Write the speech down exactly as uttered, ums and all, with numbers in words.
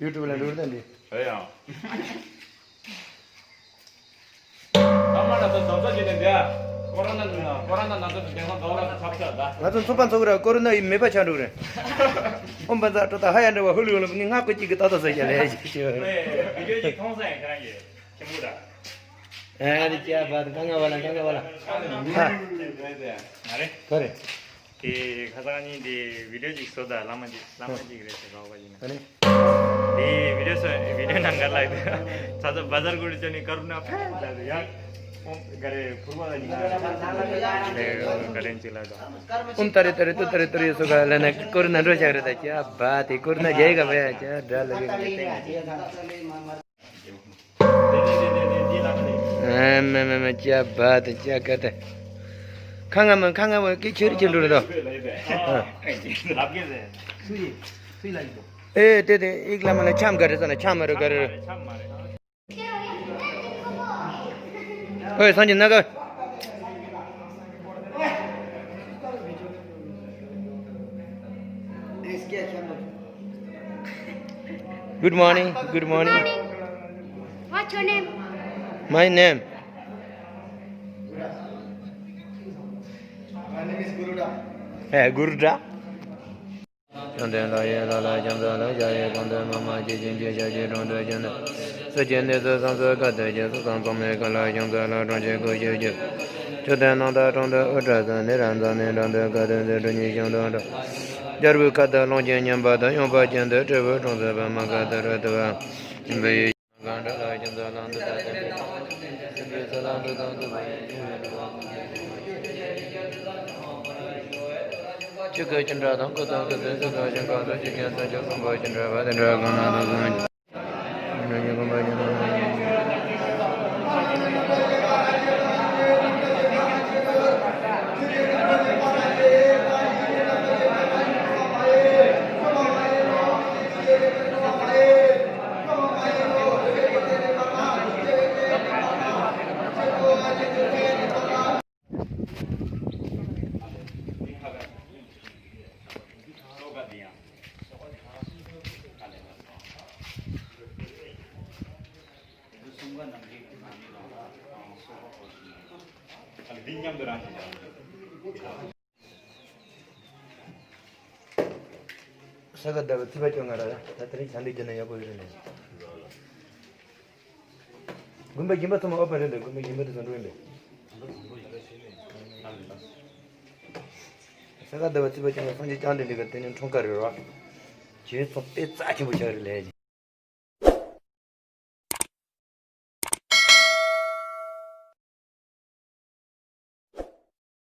ཡུ་ཊུབ་ལ་འགྲོ་རེད་ད་འདི། ཨེ་ཡང་། ཚང་མ་ལ་ད་རྡོག་རྩ་གཅིག་ནས་འདི་ཨ། ཀོ་རོ་ན་ཀོ་རོ་ན་ན་ཚོད་དེང་སང་རྡོག་ར་ཚབ་ཚ་ད། ང་ཚོ་ཚོགས་པ་ཚོགས་ར་ཀོ་རོ་ན་ཡི་མེད་པ་ཆགས་འགྲོ་རེད། ཨོམ་པ་ཛ་ཏྲོ་ད་ཧ་ཡ་འདྲ་བ་ཧུ་ལུ་ལུ་ནི་ང་ཀོ་གཅིག་གི་ཏག་ཏག་ཟེར་ཀྱ་ལས་ཅི་ཅི་བ་རེད། བི་ཌིའོ་གཅིག་མཐོང་ས་ཡང་ཁྱེད་རང་གི་ཁྱེད་མུ་ད། ཨ་རི་ཅ་བ་གང་ག་བ་ལ་གང་ག་བ་ལ། ཧ། ང་རེད། ག་རེད། དེ་ཁ་སང་ཉིན་དེ་བི་ཌིའོ་གཅིག་བཟོ་ད་བླ་མ་གཅིག་བླ་མ་གཅིག་རེད་ཟེར་ག་བ་ཡིན་ན། ཨ་ནི། དེ་བི་ཌིའོ་སོ་བི་ཌིའོ་ནང་ག་ལ་ཡོད། ཚ་ཚ་བ་ཛར་གུ་རུ་ཅོ་ནི་ཀ་རུ་ན་ཕེ་ལ་ཡ། ཨོ་ག་རེ་ཕུར་བ་ལ་ཡིན་ན། ལེ་ག་རེ་ཅི་ལ་དང་། ཨོམ་ཏ་རེ་ཏ་རེ་ཏུ་ཏ་རེ་ཏུ་རེ་སོ་ག་ལ་ན་ཀོ་རུ་ན་འགྲོ་ཆག་རེ་ད་ཅ་བ་དེ་ཀོ་རུ་ན་རྒྱ་ཡི་ག་བ་ཡ་ཅ་དྲ་ལ་གི་ག་རེ་ཏེ། ཨེ་མེ་མེ་མེ་ཅ་བ་དེ་ཅ་ག་དེ། ཁ་ང་མ་ཁ་ང་མ་ཀི་ཆེར་ཆེར་འགྲོ་རེ་དོ། ཨེ་དེ་དེ་ཨིག་ལ་མ་ལ་ཆམ་ག་རེ་ས་ན་ཆམ་མ་རེ་ག་རེ། ཨོའི་སངས་རྒྱས་སྣ་ཁ། Good morning. Good morning. Morning. What's your name? My name. My name is Guruda. Hey, Guruda. བཅོམ་ལྡན་ལྷ་ཡི་ལྷ་ལ་ཕྱག་འཚལ་ལོ། ཞྭ་ཡི་གོང་དུ་མ་མ་བྱས་ཤིང་བྱས་ཞབས་ཀྱི་དྲུང་དུ་བཞུགས་ནས། སྲིད་ཞིའི་གནས་སུ་བསམ་སུ་དཀའ་སྟེ་སྐྱེས། སྲོག་དང་ཚང་མའི་དཀའ་ལ་ཕྱག་འཚལ་ལོ། གྲོང་ཁྱེར་ཀུན་ཁྱེར་གྱུར། མཆོད་རྟེན་རྣམ་དག་གྲོང་དུ་དབུ་སྐྲ་བསིལ། ནི་རང་རྩ་ནས་འགྲམ་དུ་དཀའ་སྟེ་སྡུག་གཉིས་ཤིན་ཏུ་འགྲོ། རྒྱལ་པོའི་ཁ་དར་ལོངས་སྤྱོད་ཉམས་པ་དང་། ཡངས་པ་ཅན་དུ་སྤྲེའུ་གྲོང་གསེབ་པདྨ་དཀར་དུ་རོལ་ཏུ་བ། ཡིན་པའི། གང་འདྲ་ལ་ཁྱིམ་ཚང་ལམ་དུ་ད་ལྟ་འདི། སྲིད་པའི་ས་ལམ་དུ་དང་དུ་བ་ཡི་འབྱུང་བའི་འགྲོ་བ་ཀུན་གྱི་སེམས་ཅན་ཅི་ག་ཅི་འདྲ་དང་ཀུན་ཏུ་ཀུན་ཏུ་སུ་དང་ཞིང་གང་དུ་ཇི་སྐད་དུ་ཇི་གསུངས་པ་ཅི་འདྲ་བ་དེ་འདྲ་གང་ན་དུ་གསུངས། ས་ག་ཟླ་བ་ཚེས་པ་བཅོ་ལྔ་ར་ད་དེ་རིང་ཆ་འདི་བརྒྱབ་ན་ཡག་པོ་ཡོད་རེད། དགོན་པ་སྦྱིན་པ་ཚང་མ་ཨོ་པ་རེད་འདུག་དགོན་པ་སྦྱིན་པ་དེ་ཚོ་འགྲོ་ཡིན་པས། ས་ག་ཟླ་བ་ཚེས་པ་བཅོ་ལྔ་སངས་རྒྱས་བསྐྱངས་ཏེ་འདི་ག་དེ་ནས་འཁྲུངས་སྐར་རེད་རོ། བྱས་ཙང་དཔེ་རྩ་ཆེན་པོ་ཆགས་རེད་ལས།